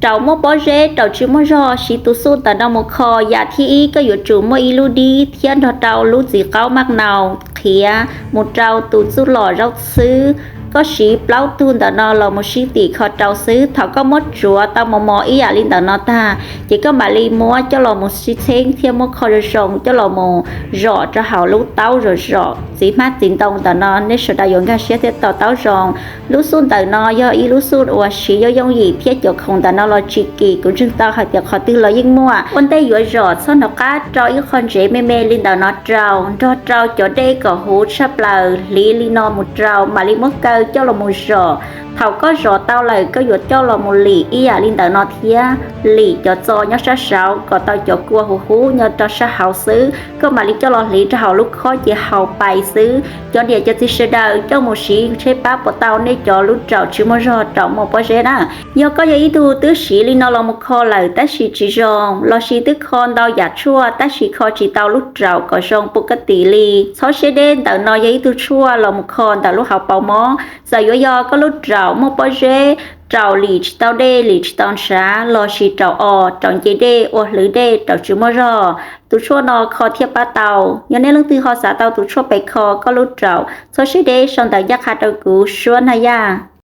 raum muaj pob zeb, raum tsis muaj zog, siv tus xuj ntawm no mus kho. Yam thib ib, koj yuav tsum muaj ib lub dib thiab nrog rau lub txiv qaub maj nau qhiav mus rau tus txuj lom zaub xwb. Koj siv plaub tug ntawm no los mus sib tim kho rau xwb. Thaum koj muab tsuav tau mos mos ib yam li ntawm no tag, ces koj mam li muab coj los mus sib txheeb thiab muab kho zoo zoo coj los mus zom rau hauv lub taub zom zom txiv hmab txiv ntoo ntawm no. Nej sawv daws yuav nkag siab thiab to taub zoo. Lub xuj ntawm no yog ib lub xuj uas siv yooj yooj yim thiab cov khoom ntawm no los tsis kim. Kuv ntseeg tau hais tias qhov twg los yeej muaj. Ua ntej yuav zom, txhob hnov qab rau ib qho ntsev me me li ntawm no rau, nrog rau cov dej kom huv tshaj plaws, hliv li no mus rau, mam li muab kaw coj los mus zom. Thaum koj zom tau lawm, koj yuav coj los mus lim ib yam li ntawm no thiab. Lim cov txo nyob sab saud kom tau cov kua huv huv nyob rau sab hauv xwb, koj mam li coj los hliv rau hauv lub khob ces haus pais xwb. Cov niam cov txiv sawv daws coj mus siv tshaib plab puas tau nej cov lub raum tsis muaj zog, raum muaj pob zeb na. Yog koj yog ib tug twb siv li no los mus kho lawm tab sis tsis zoo, lossis twb kho ntau yam tshuaj tab sis kho tsis tau lub raum kom zoo pus kab tim li, txhob siab deb, ntawm no yog ib tug tshuaj los mus kho ntawm lub hauv paus mob. Txawm yuav yog koj lub raum muaj pob zeb, raum lim tsis tau dej, lim tsis tau ntshav, lossis raum os, raum nce dej, ua hlwv dej, raum tsis muaj zog, tus tshuaj no kho thiaj pab tau. Yog nej leej twg ho xav tau tus tshuaj pem kho koj lub raum, txhob siab deb sau ntawv ncaj qha rau kuv, Suab Naj Yaj.